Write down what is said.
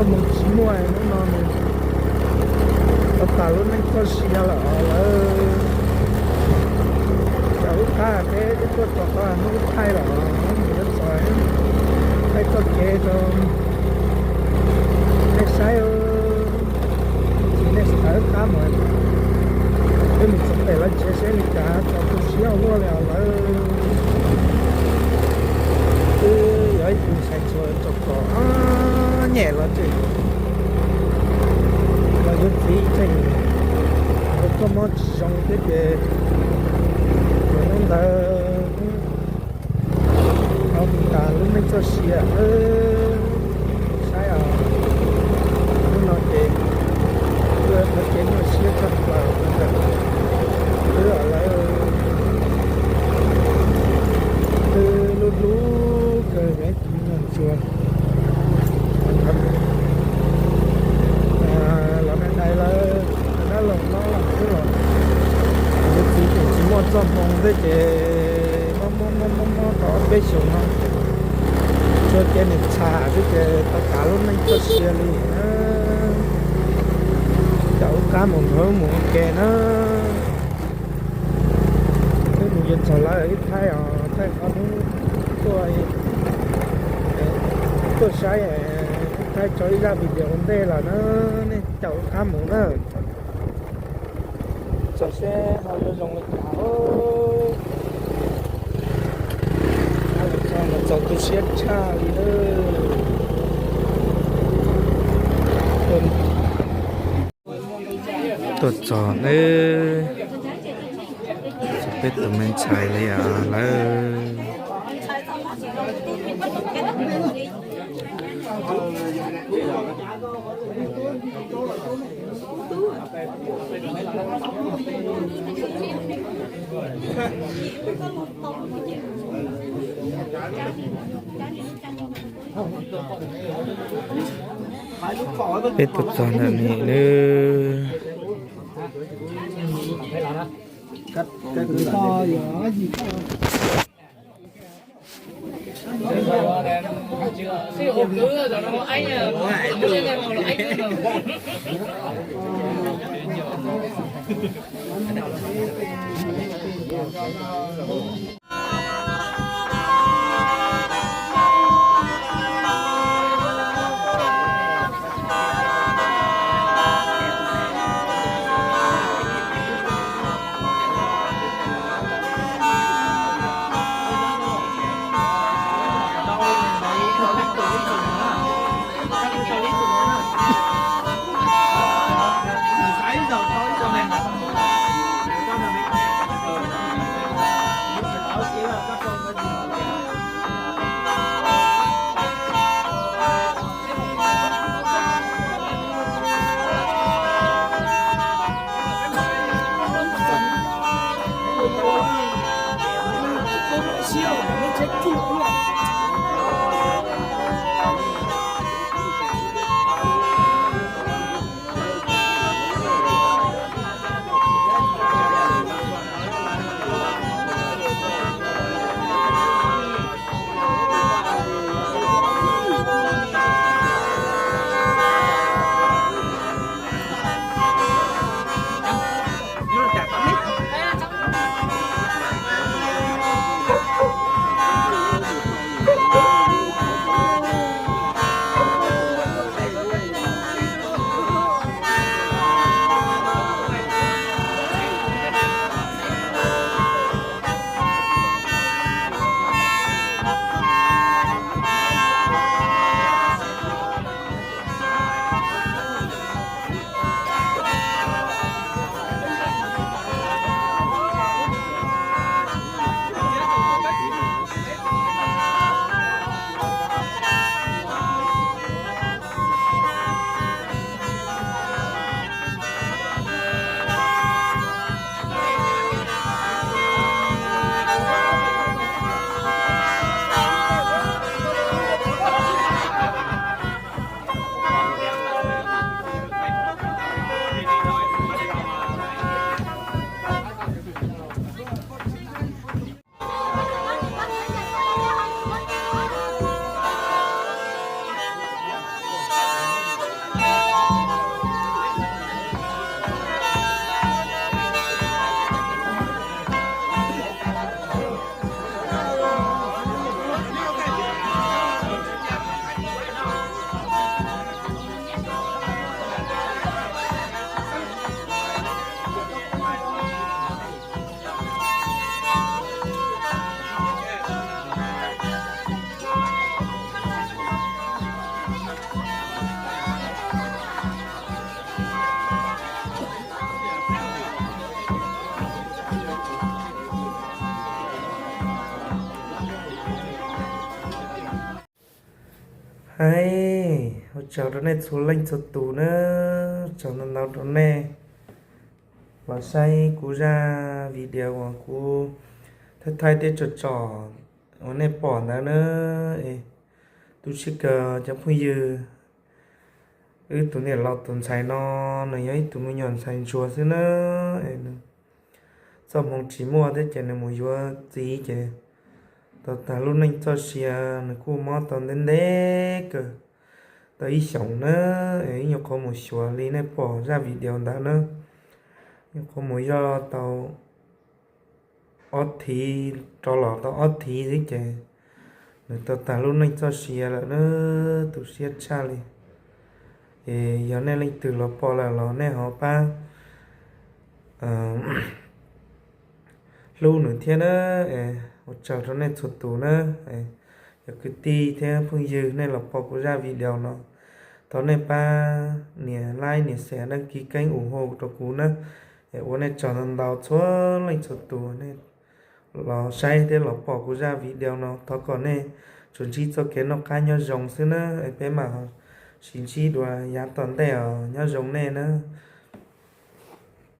Mus tsis muaj, hnub no nws tau tas lub neej txoj sia lawm lawv. Cov ub qab teb twb tuaj txog qhov hnub ub thaij lawm, hnub mus yuav txog thaij txoj kev rau nej saib. Tsis nej sawv qab mus, peb mus txog pem lawv tsev seb li cas, txog tu siab luaj li os lawv. Twb yog ib tug ntxhais txhua tso kom nyem los tseem los yuav txiv tseem ua koj mob tsis zoo thiab ces tus hnub ntawd tau tas lub neej txoj sia. Saib os, hnub no ces tuaj qhov kev nyuaj siab tshaj plaws ntawm wb os lawv. Twb hlub hlub kawg me tus me nyuam ntsuag. Los na dais lawv dab laug no los xwb los, yuav txiv tseem tsis muaj txoj hmoo thiab ces mob mob mob mob mob tau ob peb xyoos no, tsuas cia nws txham xwb ces tau tas lub neej txoj sia li na. Cov ub qab mus nrog wb mus ua ke na. Wb mus yuav txog lawv ib thaij os, thaij qhov hnub tuaj, tuaj saib ib thaij tso ib zaj video ua ntej lawm na. Nej cov ub qab mus na, txog seb ho yuav zoo li cas. Txog tu siab tshaj li. Tuaj txog ne, txog peb tus me ntxhais li os lawv. Peb tuaj txog ntawm no nawb. Hais ua tsaug rau nej txhua leej txhua tus na, tsaug ntau ntau rau nej los saib kuv zaj video uas kuv thaij thaij thiab tso tso uas nej pom ntawd na. Es tu siab kawg cov phooj ywg, wb tus niam laus tus ntxhais no, nws yog ib tug me nyuam ntxhais ntsuag xwb na. Es nws txoj hmoo tsis muaj thiab ces nws mus yuav txiv ces tau tag lub neej txoj sia, nws kuj mob tau ntev ntev kawg, tau ib xyoos na. Es wb nyuam qhuav mus xyuas li nej pom zaj video ntawd na, nyuam qhuav mus yog tau ob thiv, rov los tau ob thiv xwb ces nws tau tag lub neej txoj sia lawm na. Tu siab tshaj li. Es yog nej leej twg los pom lawm los nej ho pab hlub nws thiab na. Ua tsaug rau nej txhua tus na. Yog kwv tij thiab phooj ywg nej los pom kuv zaj video no, thov nej pab nias like, nias share, đăng ký kênh ủng hộ rau kuv na. Es ua nej tsaug ntau ntau txhua leej txhua tus nej los saib thiab los pom kuv zaj video no. Thov kom nej tsuas ntsib txoj kev noj qab nyob zoo xwb na. Es peb mam sib ntsib dua yav tom ntej os, nyob zoo nej na.